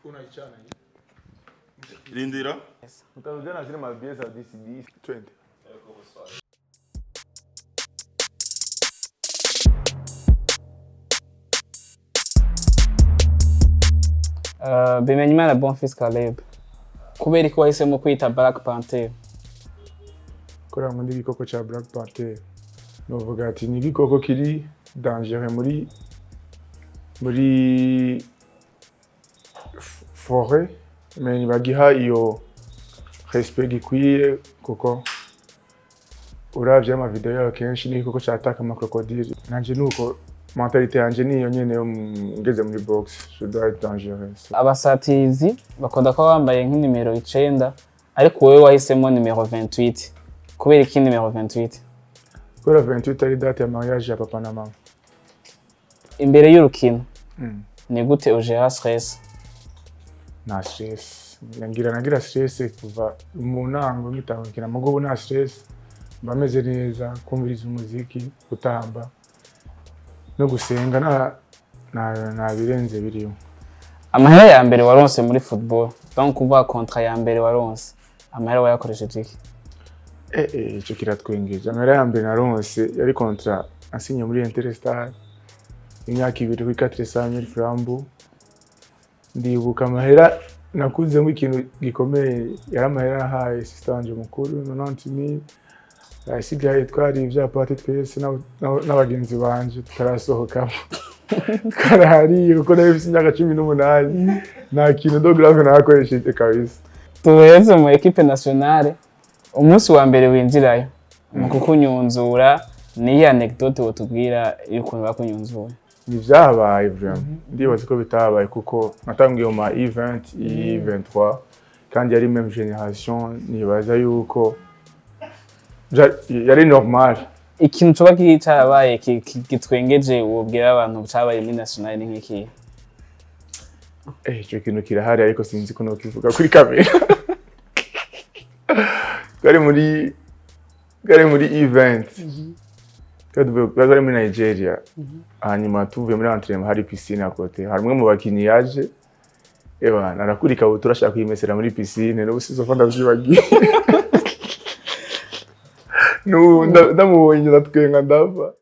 Unaichana hii. Rindira. Utarudia zile mabia za DCD 20. Bimenyimana Bonfils Caleb, kubera ko wahisemo kwita Black Panther? Kubera nkunda igikoko ca Black Panther. Novuga ati ni igikoko kiri dangereux muri forêt, mais ntibagiha iyo respect gikwiye, kuko uravye amavideo yayo kenshi ni igikoko cataka ama crocodile. Nanje nuko mentalité yanje niyo nyene yo ngeze muri box, je dois être dangereux. So, Abasatizi bakunda kuba bambaye nk'inimero 9, ariko wowe wahisemo nimero 28. Kubera iki nimero 28? Kubera 28 ari date ya mariage ya papa na mama. Imbere y'urukino, ni gute ugera stress? Nta stress ngira, nagira stress kuva mu ntango ngitanga gukina, mugo ubu nta stress, mba meze neza, kumviriza umuziki, gutamba no gusenga, nta birenze birimo. Amahera ya mbere waronse muri football, donc kuvuga contrat ya mbere waronse, amahera wayakoresheje iki? Ico kiratwengeje. Amahera ya mbere naronse yari contrat asinye muri Interstar, imyaka 2 kuri 400 000 francs. Ndibuka amahera nakuzemo ikintu gikomeye, yari amahera nahaye sister wanje mukuru, 90 000. Asigaye twari ivyapati twese n'abagenzi banje, tutarasohokamo, twarahariye, kuko nari mfise imyaka 18. Nta kintu de grave nakoresheje kabisa. Tuheze mu équipe nationale. Umunsi wa mbere winjirayo mu kukunyunzura, niyi anecdote wotubwira y'ukuntu bakunyunzuye? Ntibyabaye vraiment, ndibaza ko bitabaye, kuko natangiye mu ma U20, U23, kandi yari même génération. Nibaza yuko yari normal. Ikintu coba kiri carabaye gitwengeje wobwira abantu cabaye muri nationale ni nk'ikihe? Ico kintu kirahari, ariko sinzi ko nokivuga kuri kamera. Twari muri U20, twari muri Nigeria, hanyuma tuvuye muri entraînement, hari piscine à côté. Hari umwe mu bakinyi yaje, eba narakura ikabutura, ashaka kuyimesera muri piscine. N'ubu sizofa ndavyibagiye. N'ubu ndamubonye ndatwenga ndava.